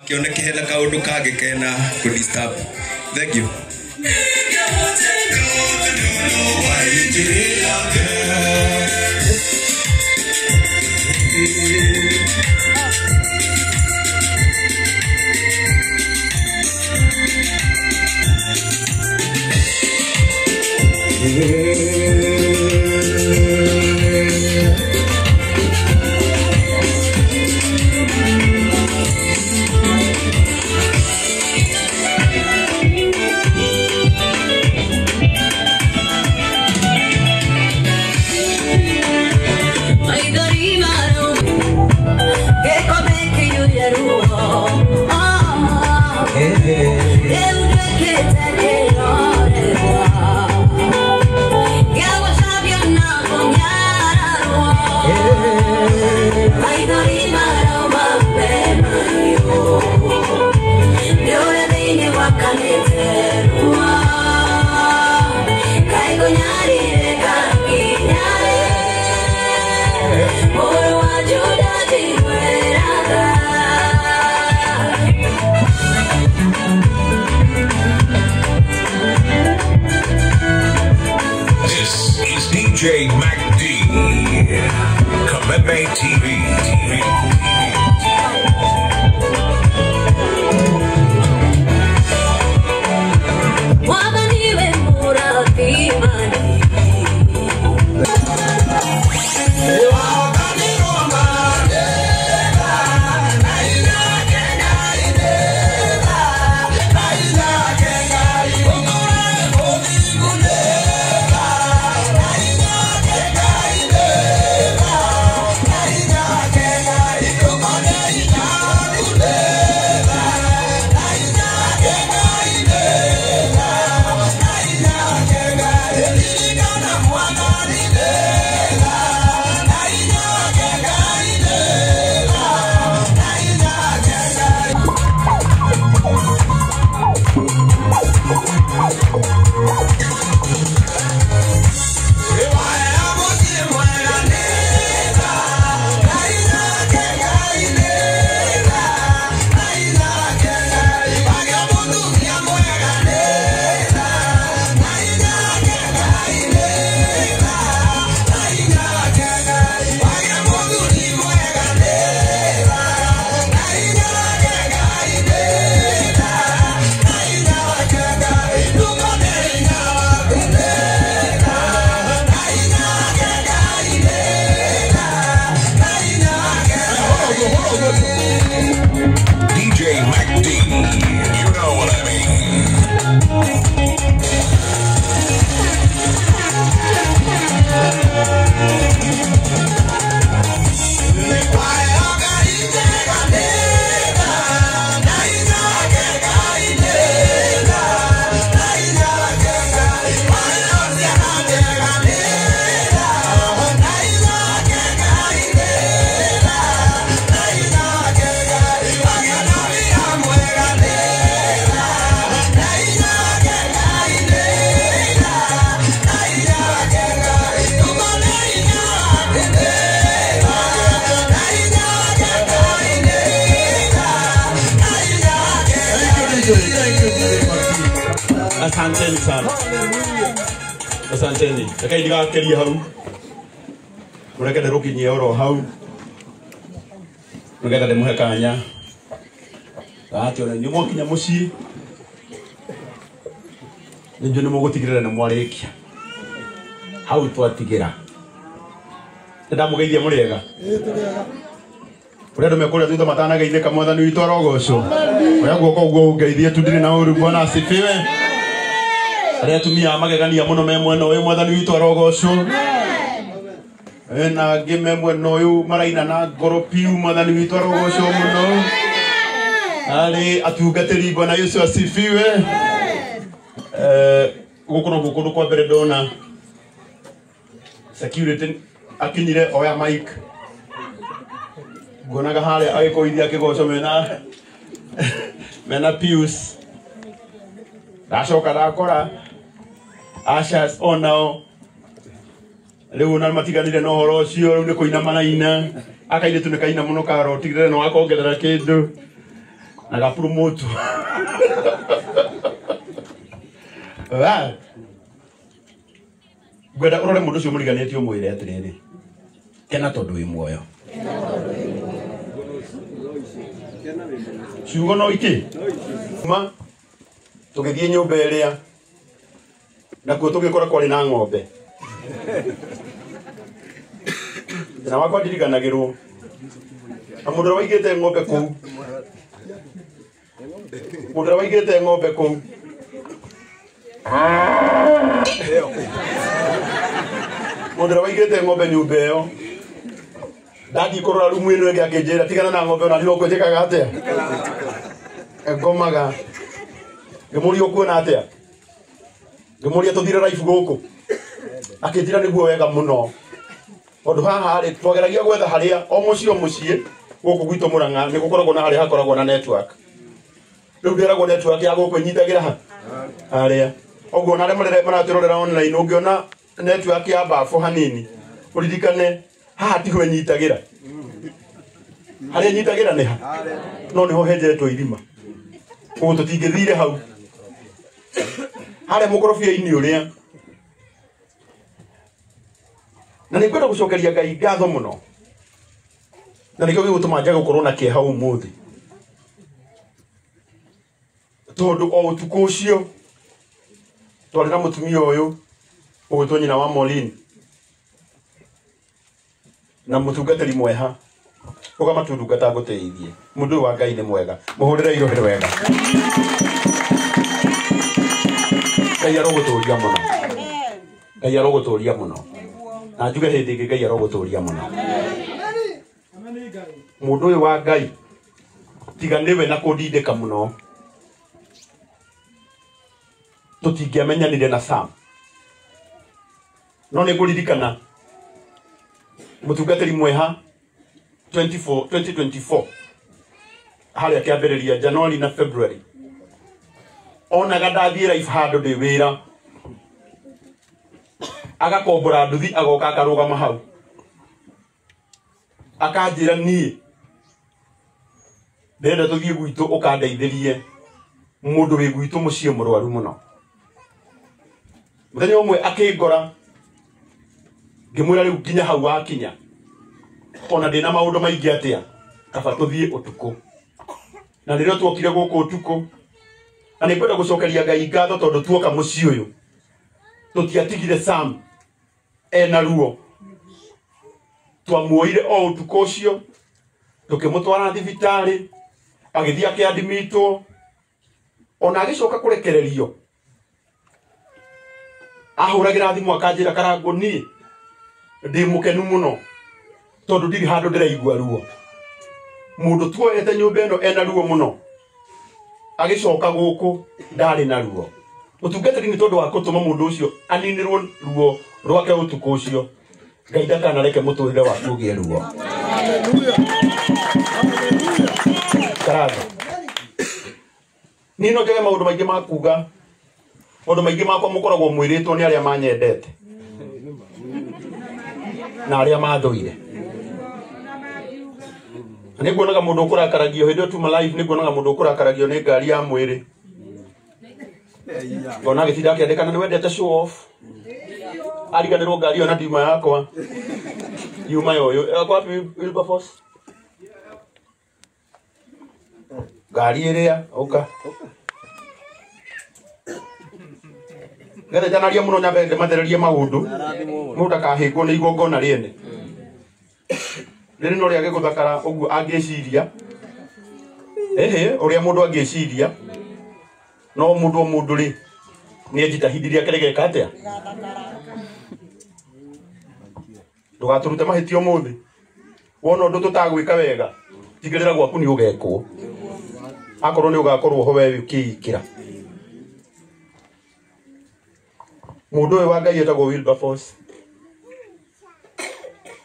Kĩoneke hena kaũndũ kangĩ kena kũ disturb. Thank you. This is DJ Mac D, Kameme TV. DJ Mac D, you know what I mean. Asanteni sana. Asanteni. Reke ndigakerie hau. Mureke ndirukinyie oro hau. Nigetha ndimuhe kanya. Ndakĩona inyuĩ mwakinya mũciĩ nĩnjũĩ nĩ mũgũtigĩrĩra nĩ mwarĩkia hau twatigĩra. Nĩndamũgeithia mũrĩega? Kũrĩ andũ me kũrĩa thutha matanageithĩka, mwathani witũ arogocwo. Oya guoko ũguo ũngeithie tu, ndirĩ na ũru. Bwana asifiwe. Arĩa atumia a magegania mũno me mwena ũyũ, mwathani witũ arogocwo. Na angĩ me mwena ũyũ maraina na ngoro piu, mwathani witũ arogocwo mũno. Arĩ atungatĩri, Bwana Yesu asifiwe. Gũkũ noguo kũndũ kwa mbere ndona security akinyire oya mic, nguonaga harĩa agĩkũithia kĩgoco mena Pius. Ndacoka ndakora ushers onao rĩu na matiganire na ũhoro ũcio, rĩu nĩ kũina maraina. Akairĩtu nĩ kaina mũno karo, tigĩrĩra nĩ wakongerera kĩndũ. Na gapromote. Wa. Ngwenda urore mundu ucio muriganĩtie umwĩre atĩrĩrĩ, kena tondũ wĩ muoyo. Ciugo no iki ma tũgĩthiĩ nyũmba ĩrĩa nakuo tũgĩkora kwarĩ na ng'ombe. Na wakwa ndirikanagĩrwo na mũndũ ũrĩa waigĩte ng'ombe kũu, mũndũ ũrĩa waigĩte ng'ombe kũu mũndũ ũrĩa waigĩte ng'ombe nyũmba ĩyo ndathiĩ kũrora rumu ĩno ĩngĩ akĩnjĩra tigana na ng'ombe ona ndirokwo njĩkaga atĩa ngomaga. Ngĩmũria ũkuona atĩa, ngĩmũria tũthire raifu gũkũ, akĩnjĩra nĩguo wega mũno tondũ haha rĩ twageragia gwetha harĩa o mũciĩ o mũciĩ gũkũ gwitũ Murang'a nĩ gũkoragwo na harĩa hakoragwo na network. Rĩu ndĩragwo network ya gũkũ ĩnyitagĩra ha harĩa ũguo, na arĩa maratwĩrorera online ũngĩona network ya babu hanini ũririkane haha tiho ĩnyitagĩra, harĩa ĩnyitagĩra nĩ ha no nĩho henjetwo irima, koguo tũtingĩthire hau harĩa mũkorobia-inĩ ũrĩa. Na nĩ ngwenda gũcokeria Ngai ngatho mũno, na nĩkĩo gĩgũtũma njage gũkorwo na kĩeha ũmũthĩ, tondũ o ũtukũ ũcio twarĩ na mũtumia ũyũ ũgwĩtwo nyina wa Maureen na mũtungatĩri mweha ũgamatundungata ngũteithie. Mũndũ ũyũ wa Ngai nĩ mwega, mũhũrĩre irohe wega. Ngai arogũtũria mũno, Ngai arogũtũria mũno, na njuge hĩndĩ ĩngĩ Ngai arogũtũria mũno. Mũndũ ũyũ wa Ngai tiga nĩwe na kũndindĩka mũno tũtingĩamenyanire na Sam, no nĩ ngũririkana mũtungatĩri mweha 2024 harĩa kĩambĩrĩria January na February onaga ndathiĩ life handũ ndĩ wĩra agakombora nduthi agoka akarũgama hau akanjĩra niĩ ndĩrenda tũthiĩ gwitũ ũkandeithĩrie mũndũ wĩ gwitũ mũciĩ mũrwaru mũno. Mũthenya ũmwe akĩngora ngĩmwĩra rĩu nginya hau wakinya ona ndĩna maũndũ maingĩ atĩa kaba tũthiĩ ũtukũ. Na rĩrĩa tuokire gũkũ ũtukũ, na nĩ ngwenda gũcokeria Ngai ngatho tondũ tuoka mũciĩ ũyũ tũtiatigire Sam ena ruo, twamuoire o ũtukũ ũcio tũkĩmũtwara thibitarĩ agĩthiĩ akĩandimitwo ona agĩcoka kũrekererio. Ahũragĩra thimũ akanjĩra Karangũ niĩ ndĩ mũkenu mũno tondũ ndirĩ handũ ndĩraigua ruo. Mũndũ tuoete nyũmba ĩno ena ruo mũno agĩcoka gũkũ ndarĩ na ruo. Ũtungatĩri nĩ tondũ wa gũtũma mũndũ ũcio aninĩrwo ruo rwake ũtukũ ũcio. Ngai ndakanareke mũtũrĩre waku ũgĩe ruo. Karangũ niĩ no njage maũndũ maingĩ ma kuga, maũndũ maingĩ makwa mũkoragwo mwĩrĩtwo nĩ arĩa manyendete na arĩa mathũire. Na nĩ nguonaga mũndũ ũkũrakaragio hĩndĩ ĩyo tuma live, nĩ nguonaga mũndũ ũkũrakaragio nĩ ngari ya mwĩrĩ, ngona agĩtinda akĩandĩka na nĩ wendete show off, ariganĩrwo ngari ĩyo na ndiuma yakwa yuma ya ũyũ yakwa Wilberforce ngari ĩrĩa ũka getha njanaria mũno nyambe ngĩmathererie maũndũ mũndũ ndakahĩngwo nĩ igongona rĩene rĩrĩ no rĩage gũthakara ũguo angĩciria, ehe ũrĩa mũndũ angĩciria, no mũndũ o mũndũ rĩ nĩ enjitahindirie akĩregeka atĩa. Ndũgatũrute mahĩtia ũmũthĩ, wona ũndũ tũtagwĩka wega tigĩrĩra gwaku nĩ ũgekwo, akorwo nĩ ũgakorwo ho we ũkĩikĩra. Mũndũ ũyũ wa Ngai etagwo Wilberforce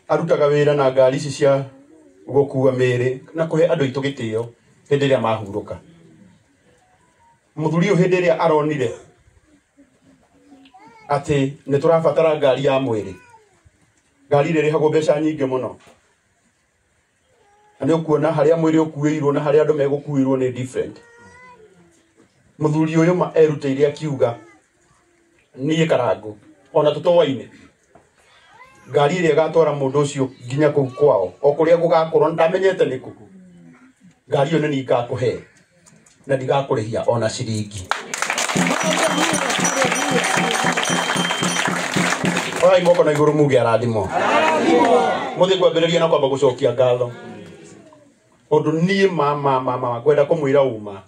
arutaga wĩra na ngari ici cia gũkua mĩĩrĩ na kũhe andũ aitũ gĩtĩo hĩndĩ ĩrĩa mahurũka. Mũthuri ũyũ hĩndĩ ĩrĩa aronire atĩ nĩ tũrabatara ngari ya mwĩrĩ, ngari ĩrĩa ĩrĩhagwo mbeca nyingĩ mũno, Na nĩ ũkuona harĩa mwĩrĩ ũkuĩirwo na harĩa andũ megũkuĩrwo nĩ different. Mũthuri ũyũ ma erutĩire akiuga niĩ Karangũ ona tũtoaine ngari ĩrĩa ĩgatwara mũndũ ũcio nginya kũu kwao o kũrĩa gũgakorwo ndamenyete nĩ kũ ngari ĩyo nĩ niĩ ngakũhe na ndigakũrĩhia ona ciringi. Orai moko na igũrũ muge arathimwo. Mũthiĩ kwambĩrĩria na kwamba gũcokia ngatho ũndũ niĩ ma ngwenda kũmwĩra uma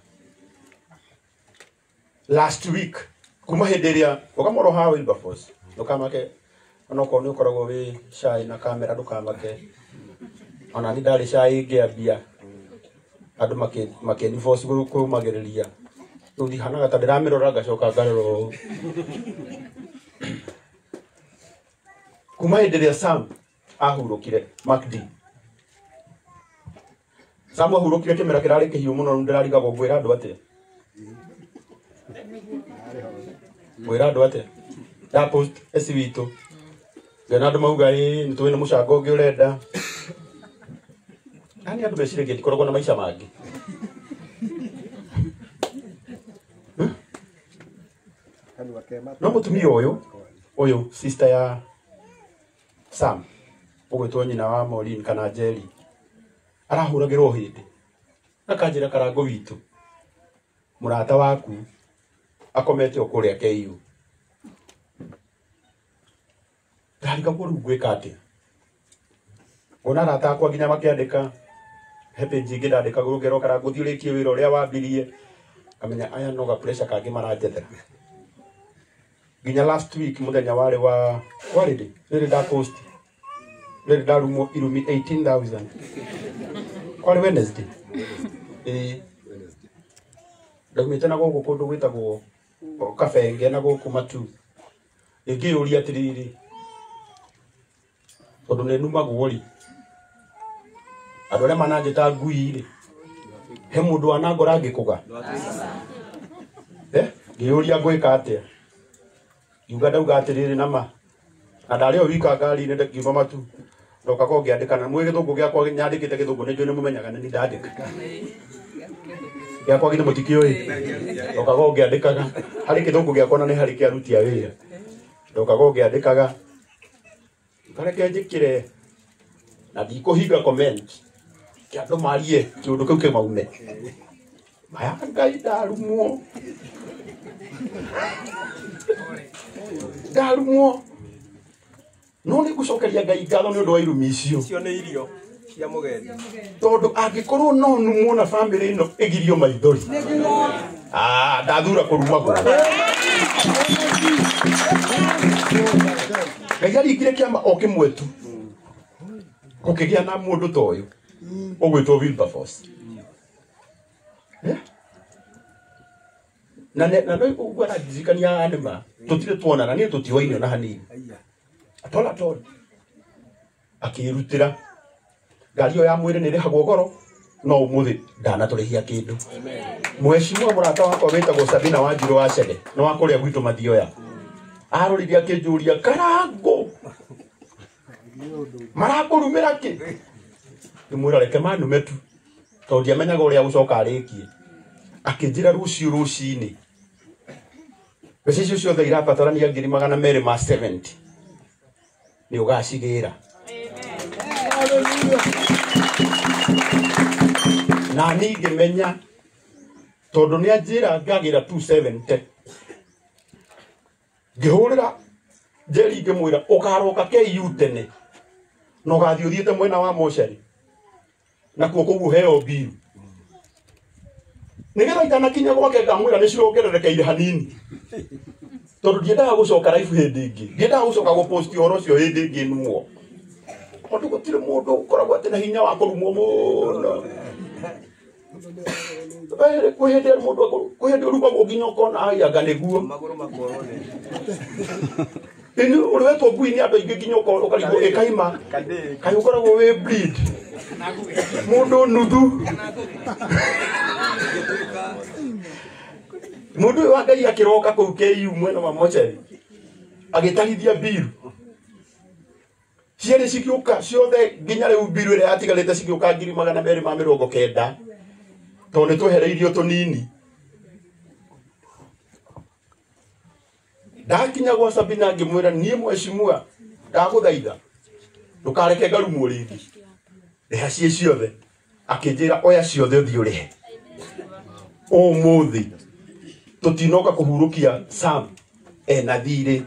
last week kuma hĩndĩ ĩrĩa ũkamũro ha Wilberforce ndũkamake onokorwo nĩ ũkoragwo wĩ shy na kamera ndũkamake ona ni ndarĩ shy ngĩambia andũ makĩenforce kũmagĩrĩria rĩu ndihanaga ta ndĩramĩrora ngacoka ngarora ũũ. Kuma hĩndĩ ĩrĩa Sam ahurũkire Mac D Sam ahurũkire kĩmera kĩrarĩ kĩhiũ mũno ndĩrarigagwo ngwĩra andũ atĩa ngwĩra andũ atĩa nda post eci witũ ngĩona andũ mauga ĩ nĩ tũĩ nĩ mũcango ũngĩ ũrenda yani andũ meciragia ndikoragwo na maica mangĩ. No mũtumia ũyũ sister ya Sam ũgwĩtwo nyina wa Maureen kana Jerry arahũragĩrwo hĩndĩ akanjĩra Karangũ witũ mũrata waku akomete o kũrĩa KU ndarigagwo rĩu ngwĩka atĩa ona arata akwa nginya makĩandĩka he page ingĩ ndandĩkagwo ngero Karangũ thiĩ ũrĩkie wĩra ũrĩa wambirie ngamenya aya no ga pressure kangĩ maranjethera nginya last week mũthenya warĩ wa kwarĩ rĩrĩ nda post rĩrĩ ndarumwo irumi 18,000 kwarĩ Wednesday ĩĩ ndaumĩte na gũkũ kũndũ gwĩtagwo Kabenge na gũkũ Matu ingĩyũria atĩrĩrĩ tondũ nĩ numagwo rĩ andũ arĩa mananjĩta ngui rĩ he mũndũ wanangora ngĩkũga ngĩyũria ngwĩka atĩa ngiuga ndauga atĩrĩrĩ nama na ndarĩ o wika ngari-inĩ ngiuma Matu ndoka ko ngĩandĩka na mwĩ gĩthũngũ gĩakwa nyandĩkĩte gĩthũngũ nĩ njũĩ nĩ mũmenyaga nĩ ndandĩka gĩakwa githĩ mũtikĩũĩ ndoka ko ngĩandĩkaga harĩ gĩthũngũ gĩakwa na nĩ harĩ kĩa aruti a wĩra ndoka ko ngĩandĩkaga kareke njĩkĩre na ndikũhinga comment kĩ andũ marie kĩũndũ kĩu kĩmaume maya Ngai ndarumwo ndarumwo no nĩ ngũcokeria Ngai ngatho nĩ ũndũ wa irumi icio icio nĩ irio cia mũgendi tondũ angĩkorwo no numwo na bamĩrĩ ĩno ĩgirio maithori ndathura kũrumagwo. Ngai aringire kĩama o kĩmwe tu gũkĩgĩa na mũndũ ta ũyũ ũgwĩtwo Wilberforce na no ũguo arandirikania nĩma tũtirĩ tuonana niĩ tũtiũaine ona hanini atol atol akĩrutĩra ngari ĩyo ya mwĩrĩ nĩ ĩrĩhagwo goro no ũmũthĩ ndanatũrĩhia kĩndũ. Mheshimiwa mũrata wakwa wĩtagwo Sabina Wanjirũ wa Cede nĩ wa kũrĩa gwitũ Mathioya arorire akĩnjũria Karangũ marakũrumĩra kĩ ngĩmwĩra reke manume tu tondũ ndiamenyaga ũrĩa gũcoka arĩkie akĩnjĩra rũciũ rũcinĩ mbeca icio ciothe irabatarania 270,000 nĩ ũgacigĩra. Na niĩ ngĩmenya tondũ nĩ anjĩra ngagĩra 270 ngĩhũrĩra Njeri ngĩmwĩra ũkaroka KU tene na ũgathiĩ ũthiĩte mwena wa mocarĩ nakuo kũu heo mbiru nĩgetha itanakinya gwake ngamwĩra nĩ cirongererekeire hanini tondũ ndiendaga gũcoka live hĩndĩ ĩngĩ ndiendaga gũcoka gũpost ũhoro ũcio hĩndĩ ĩngĩ numwo tondũ gũtirĩ mũndũ ũkoragwo atĩ na hinya wa kũrumwo mũno kwĩ hĩndĩ mũndũ kwĩ hĩndĩ ũrumagwo nginya ũkona anga nĩguo magũrũ makorwo nĩ ĩni ũrĩwetwo ngui nĩ andũ aingĩ nginya ũkarigwo ĩkaima kaĩ ũkoragwo wĩ bleed mũndũ nuthu mũndũ ũyũ wa Ngai akĩroka kũu KU mwena wa mocarĩ agĩtarithia mbiru Cierĩ cikiũka ciothe nginya rĩu mbiru ĩrĩa yatigarĩte cikiũka 290,000 tondũ nĩ twehereirio tũnini. Ndakinya gwa Sabina ngĩmwĩra niĩ mheshimiwa ndagũthaitha ndũkareke ngarumwo rĩngĩ, rĩha ciĩ ciothe. Akĩnjĩra oya ciothe ũthiĩ ũrĩhe. Ũmũthĩ tũtinoka kũhurũkia Sam ena thirĩ,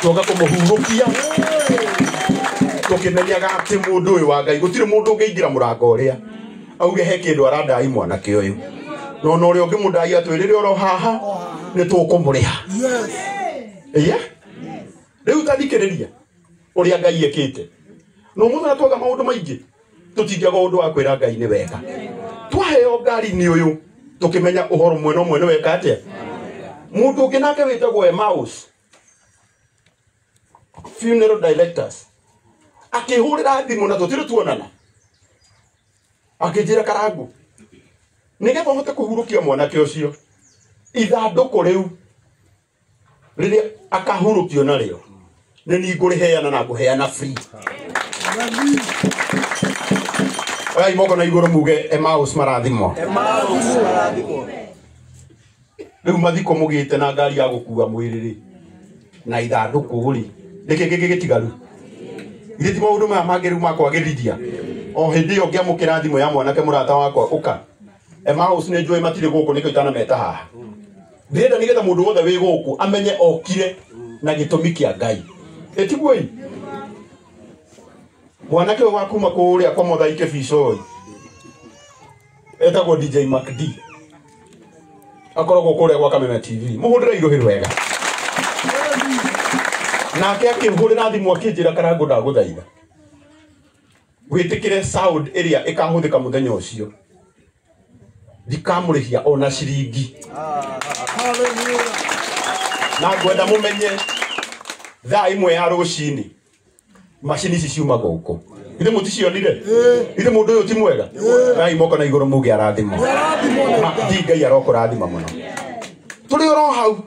twoka kũmũhurũkia tũkĩmenyaga atĩ mũndũ ũyũ wa Ngai gũtirĩ mũndũ ũngĩingĩra mũrango ũrĩa auge he kĩndũ arandai mwanake ũyũ, no na ũrĩa ũngĩmũndai atwĩrĩre oro haha nĩ tũkũmũrĩha. Yes. Rĩu ta thikĩrĩria ũrĩa Ngai ekĩte. No mũthenya twaga maũndũ maingĩ tũtingĩaga ũndũ wa kwĩra Ngai nĩ wega. Twaheo ngari nĩ ũyũ tũkĩmenya ũhoro mwena ũmwe nĩ weka atĩa. Mũndũ ũngĩ nake wĩtagwo Emmaus funeral directors akĩhũrĩra thimũ na tũtirĩ tuonana, akĩnjĩra Karangu nĩgetha ũhote kũhurũkia mwanake ũcio ithandũkũ rĩu rĩrĩa akahurũkio narĩo nĩ niĩ ngũrĩheana na ngũheana free. Oyai moko na igũrũ muge Emmaus marathimwo. Emmaus marathimwo. Rĩu mathiko mũgĩte na ngari ya gũkua mwĩrĩ rĩ na ithandũkũ rĩ nĩkĩ kĩngĩ gĩtigaru? Ithe ti maũndũ maya mangĩ rĩu makwagĩrithia. O hĩndĩ ĩyo ngĩamũkĩra thimũ ya mwanake mũrata wakwa ũka Emmaus nĩ njũĩ matirĩ gũkũ nĩkĩo itanameta haha. Ndĩrenda nĩgetha mũndũ wothe wĩ gũkũ amenye okire na gĩtũmi kĩa Ngai. Ĩtiguo ĩ? Mwanake ũyũ wa kuma kũrĩa kwa Mũthai Kĩbicoi etagwo DJ MacD, akoragwo kũrĩa gwa Kameme TV. Mũhũrĩre irũhĩ rwega. Nake akĩhũrĩra thimũ akĩnjĩra Karangu ndagũthaitha wĩtĩkĩre sound ĩrĩa ĩkahũthĩka mũthenya ũcio, ndikamũrĩhia ona ciringi. Na ngwenda mũmenye thaa 1 ya rũcinĩ macini ici ciuma gũkũ. Ithe mũticionire? Ithe mũndũ ũyũ ti mwega? Ngai moko na igũrũ muge arathimwo. Ti Ngai arokũrathima mũno. Tũrĩ oro hau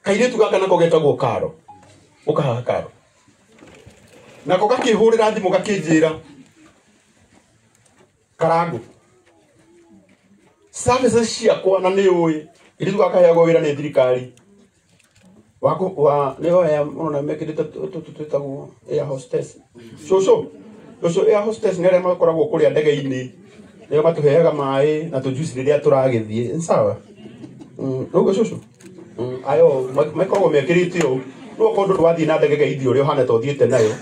kairĩtu gaka nako getagwo Karo, ũka haha Karo, nako gakĩhũrĩra thimũ gakĩnjĩra Karangu services ciakwa na nĩ ũĩ kairĩtu gaka kaheagwo wĩra nĩ thirikari wako wa nĩo aya mũno mekĩrĩte twĩtagwo air hostess. Cũcũ cũcũ air hostess nĩ arĩa makoragwo kũrĩa ndege-inĩ, nĩo matũheaga maĩ na tũjuice rĩrĩa tũragĩthiĩ. Sawa ũguo cũcũ ayo makoragwo mekĩrĩte ũũ. Rĩu okorwo ndũrĩ wathiĩ na ndege geithio ũrĩa ũhana ta ũthiĩte nayo.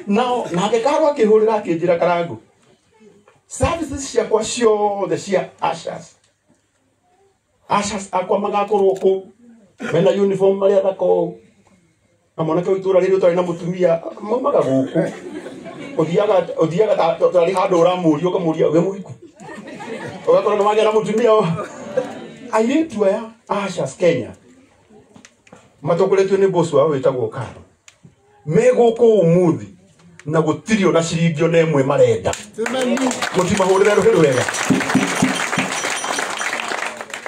Nao nake Karo akĩhũrĩra akĩnjĩra Karangu services ciakwa ciothe cia ushers, ushers akwa magakorwo kũu mena uniform marĩa thaka ũũ, na mwanake wa itũũra rĩrĩ ũtarĩ na mũtumia maumaga gũkũ ũthiaga tarĩ handũ ũramũria ũkamũria wĩ mũhiku, ũgakora nĩ wagĩa na mũtumia. Airĩtu aya ushers Kenya matongoretio nĩ boss wao wĩtagwo Karo me gũkũ ũmũthĩ na gũtirĩ ona ciringi ona ĩmwe marenda. Mũtimahũrĩre rũhĩ rwega.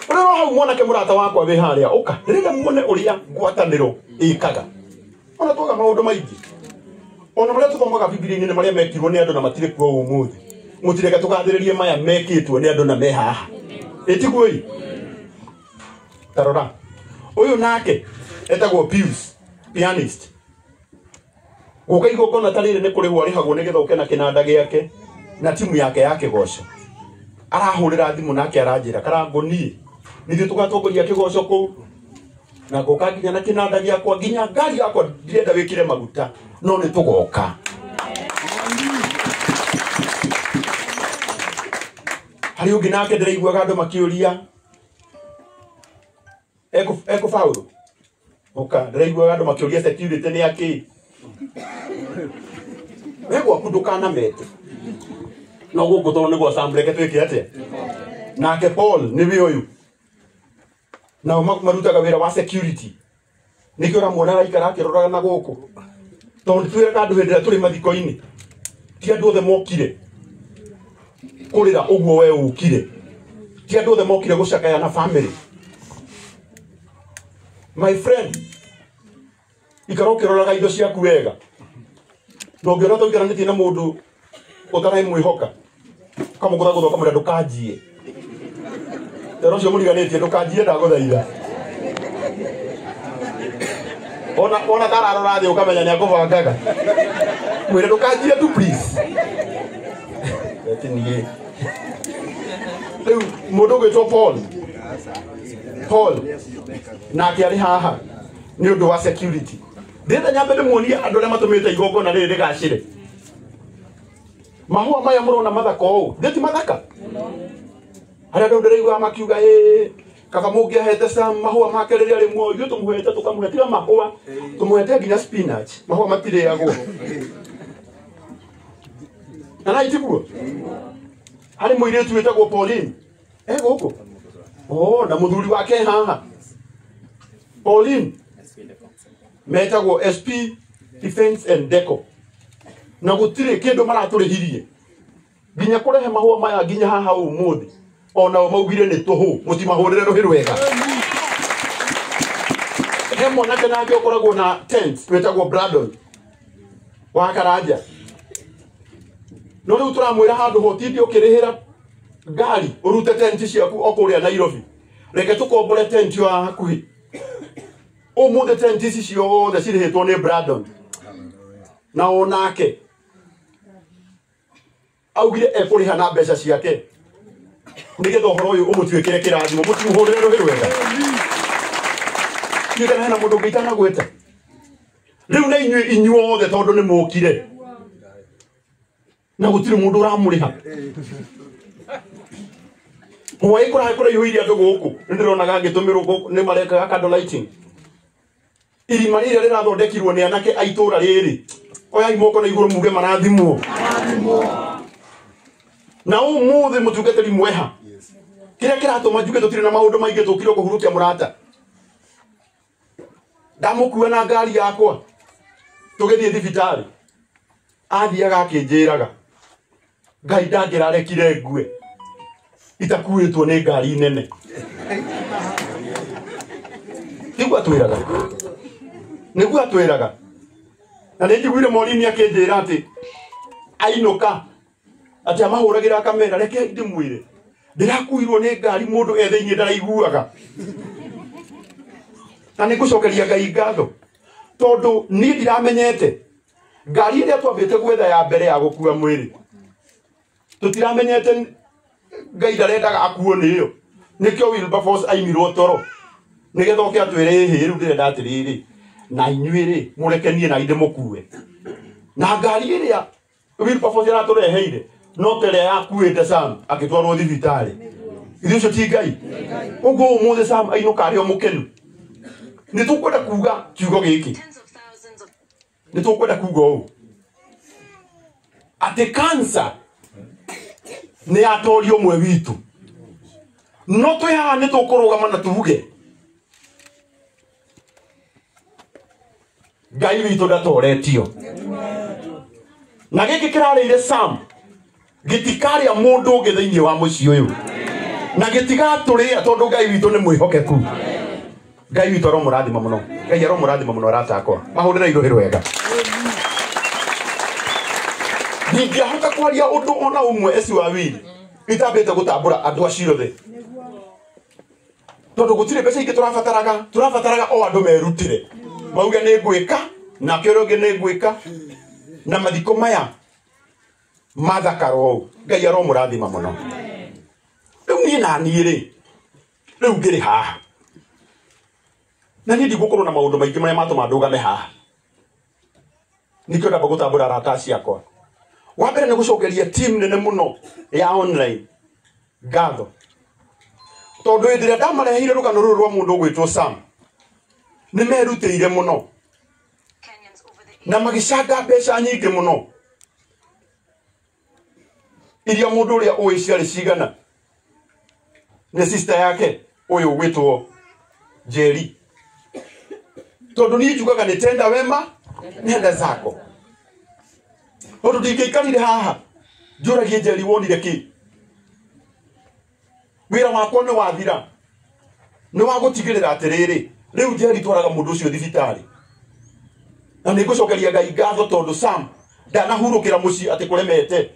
Ũrĩa hau mwanake mũrata wakwa wĩ harĩa ũka, ndĩrenda muone ũrĩa ngwatanĩro ĩkaga. Ona twaga maũndũ maingĩ, ona marĩa tũthomaga Bibilia-inĩ nĩ marĩa mekirwo nĩ andũ na matirĩ kuo ũmũthĩ. Mũtireke tũgathĩrĩrie maya mekĩtwo nĩ andũ na me haha. Ĩtiguo ĩ? Tarora ũyũ nake etagwo Pius, pianist. Gũka igongona ta rĩrĩ nĩ kũrĩhwo arĩhagwo nĩgetha ũke na kĩnanda gĩake na timu yake ya kĩgoco. Arahũrĩra thimũ nake aranjĩra Karangu niĩ nithuĩ tũgatongoria kĩgoco kũu na ngoka nginya na kĩnanda gĩakwa nginya ngari yakwa ndirenda wĩkĩre maguta no nĩ tũgoka. Harĩ ũngĩ nake ndĩraiguaga andũ makĩũria ekũbaũrũ ũka, ndĩraiguaga andũ makĩũria security nĩ akĩ. We gwaku ndũkanamete no gũkũ tondũ nĩ gwa Sam, reke twĩke atĩa. Nake Paul nĩwe ũyũ, nao marutaga wĩra wa security, nĩkĩo ũramuona araikara akĩroraga na gũkũ tondũ nĩtwĩraga andũ hĩndĩ ĩrĩa tũrĩ mathiko-inĩ ti andũ othe mokire kũrĩra ũguo we ũkire, ti andũ othe mokire gũcakaya na family. My friend, Ikara ũkĩroraga indo ciaku wega. Na ũngĩona ta ũikaranĩtie na mũndũ ũtaramwĩhoka, ũkamũgũthagũtha ũkamwĩra ndũkanjie. Tena ũcio mũriganĩtie ndũkanjie ndagũthaitha. Ona tararora thĩ ũkamenya nĩ akũbangaga. Mwĩre ndũkanjie tu please. Eti niĩ. Rĩu mũndũ ũgwĩtwo Paul. Paul nake arĩ haha nĩ ũndũ wa security. Ndĩrenda nyambe ndĩmuonie andũ arĩa matũmĩte igongona rĩrĩ rĩgacĩre. Mahũa maya mũrona mathaka ũũ, ndĩ ti mathaka? Harĩa andũ ndĩraiguaga makiuga ĩĩ kaba mũngĩahete Sam mahũa make rĩrĩa arĩ muoyo, ithuĩ tũmũhete tũkamũhe tiga mahũa, tũmũhete nginya spinach, mahũa matirĩagwo. Na na itiguo? Harĩ mũirĩtu wĩtagwo Pauline, e gũkũ? Oh, na mũthuri wake haha. Pauline metagwo SP Defense and Deco. Na gũtirĩ kĩndũ maratũrĩhirie. Nginya kũrehe mahũa maya nginya haha ũmũthĩ. Ona o maugire nĩ tũhũ, mũtimahũrĩre rũhĩ rwega. He mwanake nake ũkoragwo na tent wĩtagwo Brandon wa Karanja. No rĩu tũramwĩra handũ hotindi ũkĩrĩhĩra ngari ũrute tent ciaku o kũrĩa Nairobi. Reke tũkombore tent yo haha hakuhĩ. Ũmũthĩ tent ici ciothe cirĩhĩtwo nĩ Brandon. Na onake augire ekũrĩha na mbeca ciake nĩgetha ũhoro ũyũ ũmũtuĩkĩre kĩrathimo, mũtiũhũrĩre rũhĩ rwega. Ndiũĩ kana hena mũndũ ũngĩ itanagweta. Rĩu na inyuĩ inyuothe tondũ nĩ mũkire na gũtirĩ mũndũ ũramũrĩha. Hwaĩ kũrahe kũraihũire andũ gũkũ, nĩ ndĩronaga ngĩtũmĩrwo gũkũ nĩ marekaga candle lighting. Irima rĩrĩa rĩrathondekirwo nĩ anake a itũũra rĩrĩ, oyai moko na igũrũ muge marathimwo. Na ũmũthĩ mũtungatĩri mweha. Kĩrĩa kĩratũma njuge tũtirĩ na maũndũ maingĩ tũkire kũhurũkia mũrata. Ndamũkua na ngari yakwa tũgĩthiĩ thibitarĩ, athiaga akĩnjĩraga Ngai ndangĩrarekire ngue itakuĩtwo nĩ ngari nene. Nĩguo atwĩraga, nĩguo atwĩraga. Na nĩ njiguire Maureen akĩnjĩra atĩ ainũka atĩ amahũragĩra akamera reke ndĩmwĩre ndĩrakuirwo nĩ ngari mũndũ e thĩinĩ ndaraiguaga. Na nĩ ngũcokeria Ngai ngatho tondũ niĩ ndiramenyete ngari ĩrĩa twambĩte gwetha ya mbere ya gũkua mwĩrĩ, tũtiramenyete Ngai ndarendaga akuo nĩ ĩyo. Nĩkĩo Wilberforce aimirwo toro nĩgetha oke atwĩre ĩhĩ rĩu ndĩrenda atĩrĩrĩ na inyuĩ rĩ mũrekenie na ndĩmũkue. Na ngari ĩrĩa Wilberforce aratũreheire no ta ĩrĩa yakuĩte Sam akĩtwarwo thibitarĩ. Ithuĩ ũcio ti Ngai. Ũguo ũmũthĩ Sam ainũka arĩ o mũkenu. Nĩ tũkwenda kuga kiugo gĩkĩ, nĩ tũkwenda kuga ũũ atĩ cancer nĩ yatoria ũmwe witũ, no twĩ haha nĩ tũkũrũgama na tuge Ngai witũ ndatoretio. Na gĩkĩ kĩrarĩire Sam gĩtikarĩa mũndũ ũngĩ thĩinĩ wa mũciĩ ũyũ, na gĩtigatũrĩa tondũ Ngai witũ nĩ mwĩhokeku. Ngai witũ aromũrathima mũno, Ngai aromũrathima mũno arata akwa, mahũrĩre irũhĩ rwega. Ndingĩahota kwaria ũndũ ona ũmwe eci wa wili itambĩte gũtambũra andũ acio othe, tondũ gũtirĩ mbeca ingĩ tũrabataraga, tũrabataraga o andũ merutĩre mauge nĩ ngwĩka nake ũrĩa ũngĩ nĩ ngwĩka. Na mathiko maya mathakara ũũ, Ngai aromũrathima mũno. Rĩu niĩ na niĩ rĩ, rĩu ngĩrĩ haha na niĩ ndigũkorwo na maũndũ maingĩ marĩa matũma ndũgame haha. Nĩkĩo ndamba gũtambũra arata acio akwa. Wa mbere nĩ gũcokeria team nene mũno ya online ngatho, tondũ hĩndĩ ĩrĩa ndamareheire rũgano rũrũ rwa mũndũ ũgwĩtwo Sam, nĩ merutĩire mũno na magĩcanga mbeca nyingĩ mũno iria mũndũ ũrĩa ũĩ ciarĩ cigana. Nĩ sister yake ũyũ ũgwĩtwo Njeri, tondũ niĩ njugaga nĩ tenda wema nenda zako. Tondũ ndingĩikarire haha njũragie Njeri wonire kĩ. Wĩra wakwa nĩ wathira, nĩ wa gũtigĩrĩra atĩrĩrĩ rĩu Njeri twaraga mũndũ ũcio thibitarĩ. Na nĩ ngũcokeria Ngai ngatho tondũ Sam ndanahurũkĩra mũciĩ atĩ kũremete,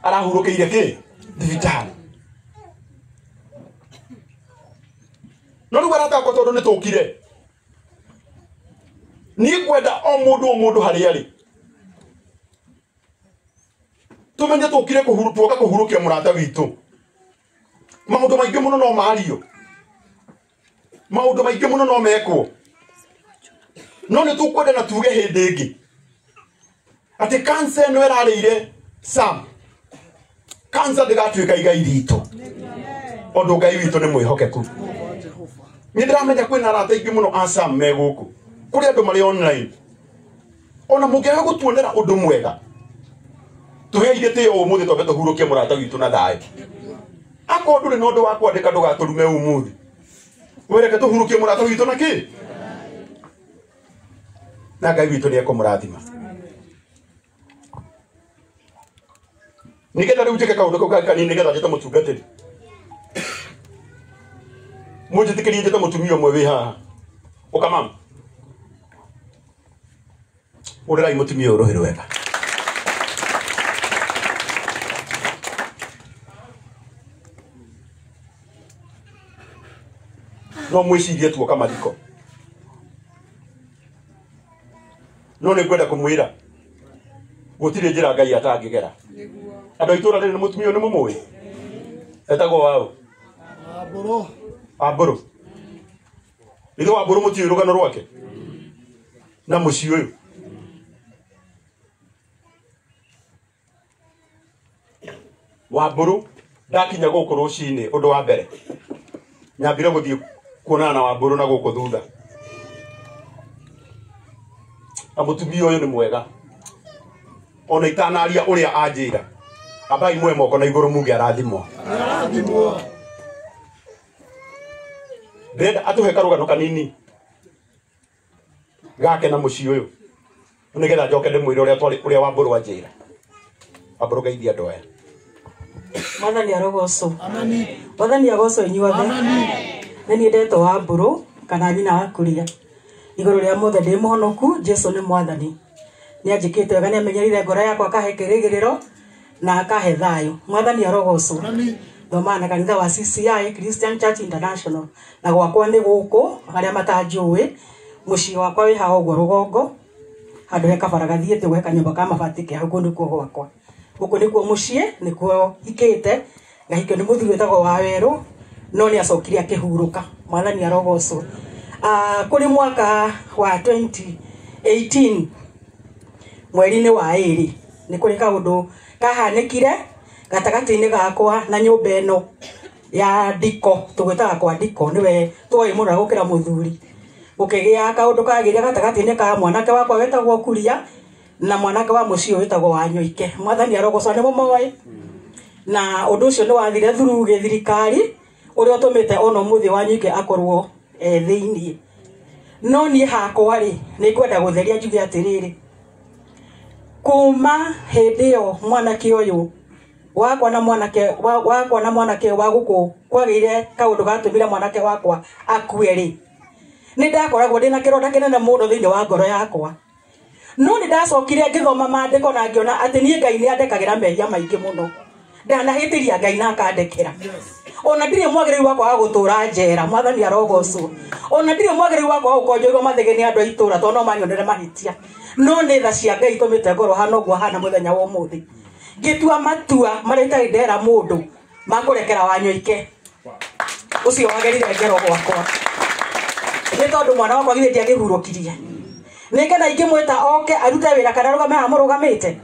arahurũkĩire kĩ thibitarĩ. No rĩu arata akwa tondũ nĩ tũkire, niĩ ngwenda o mũndũ harĩa arĩ tumenye tũkire tuoka kũhurũkia mũrata witũ. Maũndũ maingĩ mũno no mario, maũndũ maingĩ mũno no mekwo, no nĩ tũkwenda na tuge hĩndĩ ĩngĩ atĩ cancer ĩno ĩrarĩire Sam, cancer ndĩgatuĩka igai ritũ, tondũ Ngai witũ nĩ mwĩhokeku. Nĩ ndĩramenya kwĩna arata aingĩ mũno a Sam me gũkũ, kũrĩ andũ marĩ online. Ona mũngĩaga gũtuonera ũndũ mwega, tũhei gĩtĩo ũmũthĩ twambe tũhurũkie mũrata witũ na thayũ. Akorwo ndũrĩ na ũndũ wa kwandĩka ndũgatũrume ũmũthĩ, wereke tũhurũkie mũrata witũ na kĩ, na Ngai witũ nĩ ekũmũrathima. Nĩgetha rĩu njĩke kaũndũ kau kanini, nĩgetha njĩte mũtungatĩri, mũnjĩtĩkĩrie njĩte mũtumia ũmwe wĩ haha. Ũka mama, ũrĩrai mũtumia ũyũ rũhĩ rwega. No mwĩcirie tuoka mathiko, no nĩ ngwenda kũmwĩra gũtirĩ njĩra Ngai atangĩgera. Andũ a itũũra rĩrĩ nĩ mũtumia ũyũ nĩ mũmũĩ, etagwo waũ? Wambũrũ. Ithe Wambũrũ mũtiũĩ rũgano rwake na mũciĩ ũyũ. Wambũrũ ndakinya gũkũ rũcinĩ, ũndũ wa mbere nyambire gũthiĩ kuonana na Wambũrũ na gũkũ thutha. Na mũtumia ũyũ nĩ mwega, ona itanaria ũrĩa anjĩra, ambai muoe moko na igũrũ muge arathimwo. Ndĩrenda atũhe karũgano kanini gake na mũciĩ ũyũ, nĩgetha njoke ndĩmwĩre ũrĩa twarĩ, ũrĩa Wambũrũ anjĩra. Wambũrũ geithia andũ aya. Mwathani arogocwo. Mwathani agocwo inyuothe. Nĩ niĩ ndetwo Wambũrũ kana nyina wa Kuria. Igũrũ rĩa mothe ndĩ mũhonoku, Jesũ nĩ mwathani. Nĩ anjĩkĩte wega, nĩ amenyerire ngoro yakwa akahe kĩrĩgĩrĩro na akahe thayũ. Mwathani arogocwo. Thomaga na kanitha wa CCI, Christian Church International, na gwakwa nĩ gũkũ arĩa matanjũĩ, mũciĩ wakwa wĩ haha ũguo rũgongo, handũ he kabara gathiĩte gweka nyũmba ka mabati ke hau, kũu nĩkuo gwakwa. Gũkũ nĩkuo mũciĩ, nĩkuo hikĩte, ngahikio nĩ mũthuri wĩtagwo Wawerũ, no nĩ acokire akĩhurũka. Mwathani arogocwo. Kũrĩ mwaka wa 2018 mweri-inĩ wa ĩrĩ, nĩ kũrĩ kaũndũ kahanĩkire gatagatĩ-inĩ gakwa na nyũmba ĩno ya Ndiko, tũgwĩtaga kwa Ndiko, nĩwe twoĩ mũno gũkĩra mũthuri. Gũkĩgĩa kaũndũ kagĩire gatagatĩ-inĩ ka mwanake wakwa wetagwo Kuria na mwanake wa mũciĩ wĩtagwo Wanyoike. Mwathani arogocwo, nĩ mũmoĩ. Na ũndũ ũcio nĩ wathire through gĩthirikari, ũrĩa ũtũmĩte ona ũmũthĩ Wanyoike akorwo thĩiniĩ. No niĩ hakwa rĩ, nĩ ngwenda gũtheria njuge atĩrĩrĩ, kuma hĩndĩ ĩyo mwanake ũyũ wakwa na mwanake wakwa na mwanake wa gũkũ kwagĩire kaũndũ gatũmire mwanake wakwa akue rĩ, nĩ ndakoragwo ndĩna kĩronda kĩnene mũno thĩinĩ wa ngoro yakwa. No nĩ ndacokire ngĩthoma maandĩko na ngĩona atĩ niĩ Ngai nĩ andekagĩra mehia maingĩ mũno. Ndanahĩtĩria Ngai na akandekera. Ona ndirĩ mwagĩrĩru wa kwaga gũtũra njera, Mwathani arogocwo. Ona ndirĩ mwagĩrĩru wa kwaga gũkonjoirwo mathĩgĩ nĩ andũ a itũũra tondũ no manyonere mahĩtia. No nĩ tha cia Ngai itũmĩte ngorwo hana ũguo hana mũthenya wa ũmũthĩ. Ngĩtua matua marĩa itarĩ ndera mũndũ makũrekera Wanyoike ũcio wagerire ngero gwakwa, nĩ tondũ mwana wakwa githĩ ndiangĩhurũkirie. Nĩ ngena ingĩmwĩta oke arute wĩra kana arũgame haha mũrũgamĩte.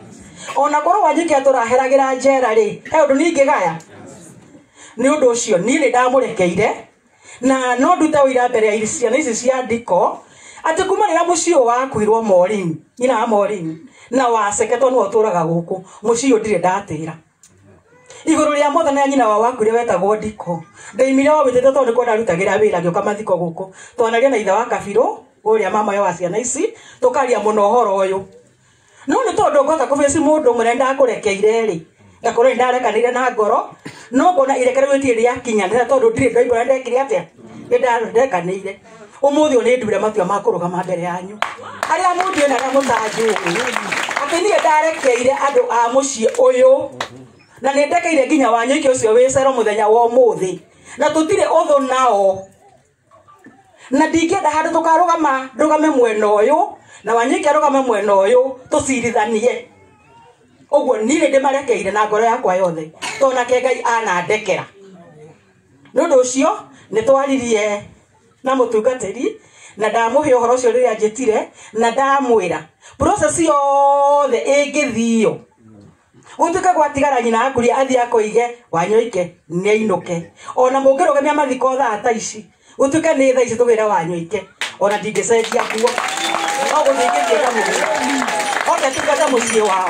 Ona korwo Wanyoike atũraheragĩra njera rĩ, he ũndũ niĩ ingĩgaya. Nĩ ũndũ ũcio niĩ nĩ ndamũrekeire, na no ndute ũira mbere ya ciana ici cia Ndiko atĩ kuma rĩrĩa mũciĩ ũyũ wakuirwo Maureen, nyina wa Maureen na Waceke tondũ nĩwe ũtũraga gũkũ, mũciĩ ũyũ ndirĩ ndatĩra. Igũrũ rĩa mothe na nyina wa wakuire wetagwo Ndiko, ndaimire o wĩtĩte tondũ nĩkuo ndarutagĩra wĩra ngĩũka mathiko gũkũ. Twanaria na ithe wa Kabirũ ũrĩa mama wa ciana ici, tũkaria mũno ũhoro ũyũ. No nĩ tondũ ngwaka kũbĩci mũndũ ũmwe ndakũrekeire rĩ, ngakorwo nĩ ndarekanĩire na ngoro, no ngona irekerero rĩtirĩ rĩakinyanĩra tondũ ndirĩ ndaigua ndekire atĩa, nĩ ndarekanĩire. Umuthi ũyũ nĩ nduire matua ma kũrũgama mbere yanyu arĩa mũndiũĩ na arĩa mũtanjũĩ atĩ niĩ ndarekeire andũ a mũciĩ ũyũ na nĩ ndekeire nginya Wanyoike ũcio wĩ cero mũthenya wa ũmũthĩ na tũtirĩ ũthũ nao na ndingĩenda handũ tũkarũgama ndũgame mwena ũyũ na Wanyoike arũgame mwena ũyũ tũcirithanie ũguo niĩ nĩ ndĩmarekeire na ngoro yakwa yothe tondũ nake Ngai anandekera nĩ ũndũ ũcio nĩ twaririe na mũtungatĩri na ndamũhe ũhoro ũcio rĩrĩa njĩtire na ndamwĩra process yothe ĩngĩthio gũtuĩke gwatigara nyina akuria athiĩ akoige Wanyoike nĩ ainũke ona mũngĩrũgamia mathiko thaa ta ici gũtuĩke nĩ thaa ici tũgĩre Wanyoike ona ndingĩcenjia nguo no gũthiĩ ingĩthiĩ ngamũgĩra oke tungata mũciĩ wao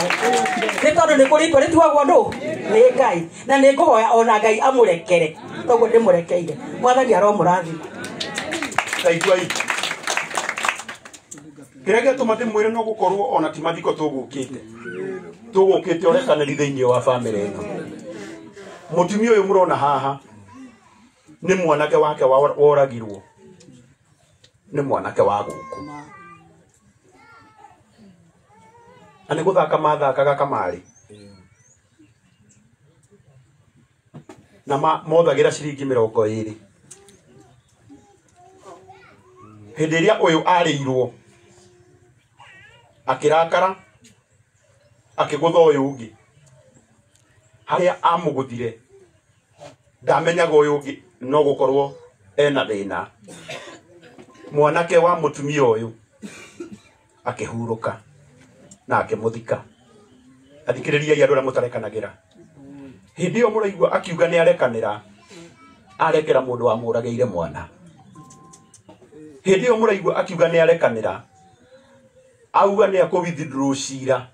nĩ tondũ nĩ kũrĩ itua rĩtuagwo nũ nĩ Ngai na nĩ ngũhoya ona Ngai amũrekere toguo ndĩmũrekeire Mwathani aromũrathima. Taiguai kĩrĩa gĩatũma ndĩmwĩre no gũkorwo ona ti mathiko tũgũkĩte tũgũkĩte ũrekanĩri thĩinĩ wa bamĩrĩ ĩno. Mũtumia ũyũ mũrona haha nĩ mwanake wake woragirwo nĩ mwanake wa gũkũ na nĩ gũthaka mathakaga kamarĩ na mothagĩra ciringi 20 hĩndĩ ĩrĩa ũyũ arĩirwo akĩrakara akĩgũtha ũyũ ũngĩ harĩa amũgũthire ndamenyaga ũyũ ũngĩ no gũkorwo ena thĩna. Mwanake wa mũtumia ũyũ akĩhurũka na akĩmũthika. Athikĩrĩriai andũ arĩa mũtarekanagĩra. Hĩndĩ ĩyo mũraigua akiuga nĩ arekanĩra arekera mũndũ wamũragĩire mwana. Hĩndĩ ĩyo mũraigua akiuga nĩ arekanĩra auga nĩ akũ withdraw cira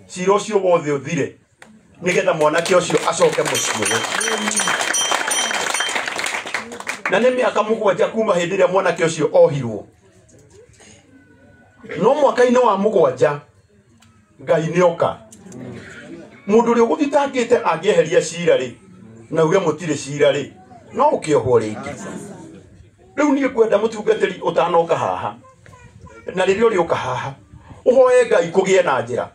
cira ũcio wothe ũthire nĩgetha mwanake ũcio acoke mũciĩ. Na nĩ mĩaka 7 kuma hĩndĩ ĩrĩa mwanake ũcio ohirwo no mwaka-inĩ wa 7 Ngai nĩoka. Mũndũ ũrĩa ũgũthitangĩte angĩeheria cira rĩ na uge mũtirĩ cira rĩ no ũkĩohwo rĩngĩ. Rĩu niĩ ngwenda mũtungatĩri ũtanoka haha na rĩrĩa ũrĩũka haha ũhoe Ngai kũgĩe na njĩra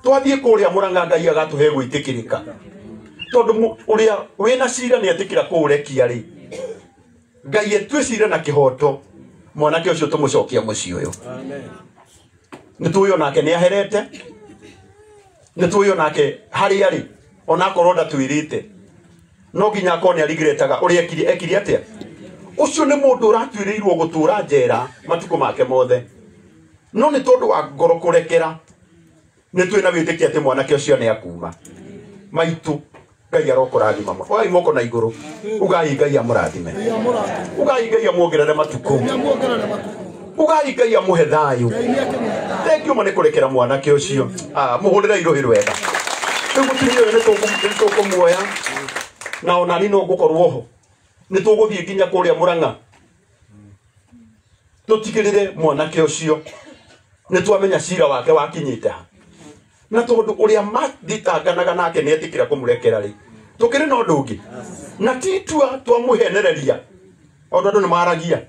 twathiĩ kũrĩa Mũrang'a Ngai agatũhe gwĩtĩkĩrĩka tondũ ũrĩa wĩna cira nĩ etĩkĩra kũũrekia rĩ Ngai etue cira na kĩhoto mwanake ũcio tũmũcokia mũciĩ ũyũ. Nĩ tũĩ onake nĩ aherete nĩ tũĩ onake harĩa rĩ onakorwo ndatwĩrĩte no nginya akorwo nĩ arigretaga ũrĩa ekire atĩa. Ũcio nĩ mũndũ ũratuĩrĩirwo gũtũra njera matukũ make mothe no nĩ tondũ wa ngoro kũrekera nĩ twĩ na wĩtĩkia atĩ mwanake ũcio nĩ akuma. Maitũ Ngai arokũrathima mũno. Oai moko na igũrũ ugai Ngai amũrathime ugai Ngai amuongerere matukũ ugai Ngai amũhe thayũ. Thengiũ mũno nĩ kũrekera mwanake ũcio. Mũhũrĩre irũhĩ rwega. Rĩu mũtumia ũyũ nĩ tũkũmuoya na ona niĩ no ngũkorwo ho nĩ tũgũthiĩ nginya kũrĩa Mũrang'a tũtigĩrĩre mwanake ũcio nĩ twamenya cira wake wakinyĩte ha na tondũ ũrĩa mathitanganaga nake nĩ etĩkĩra kũmũrekera rĩ tũkĩrĩ na ũndũ ũngĩ na ti itua twamũhenereria tondũ andũ nĩ maragia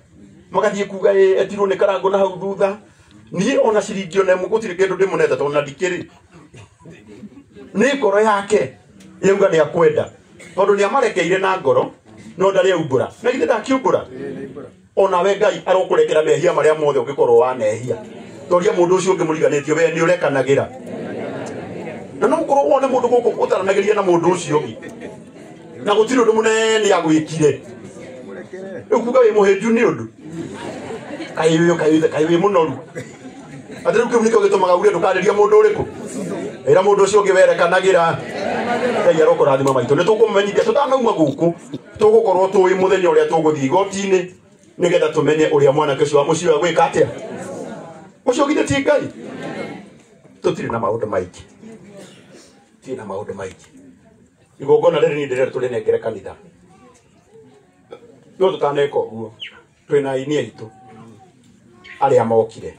magathiĩ kuga etirwo nĩ Karangũ na hau thutha niĩ ona ciringi ona ĩmwe gũtirĩ kĩndũ ndĩmũnete tondũ na ndikĩrĩ nĩ ngoro yake yauga nĩ akwenda tondũ nĩ amarekeire na ngoro no ndarĩ aumbũra na githĩ ndakiumbũra onawe Ngai arokũrekera mehia marĩa mothe ũngĩkorwo wanehia toria mũndũ ũcio ũngĩ mũriganĩtio we nĩ ũrekanagĩra na no ũkorwo wone mũndũ gũkũ ũtaranagĩria na mũndũ ũcio ũngĩ na gũtirĩ ũndũ mũnene agwĩkire rĩu kuga wĩ mũhĩnju nĩ ũndũ kaĩ wĩ mũnoru atĩ rĩu kĩu nĩkĩo gĩtũmaga uge ndũkarĩria mũndũ ũrĩkũ ĩra mũndũ ũcio ũngĩ werekanagĩra. Ngai arokũrathima maitũ. Nĩ tũkũmũmenyithia tũtanauma gũkũ tũgũkorwo tũĩ mũthenya ũrĩa tũgũthiĩ igoti-inĩ nĩgetha tũmenye ũrĩa mwanake ũcio wa mũciĩ ũyũ agwĩka atĩa. Ũcio githĩ ti Ngai? Tũtirĩ na maũndũ maingĩ tũtirĩ na maũndũ maingĩ. Igongona rĩrĩ niĩ ndĩrenda tũrĩnengere kanitha no tũtaneka ũguo twĩna aini aitũ arĩa mokire.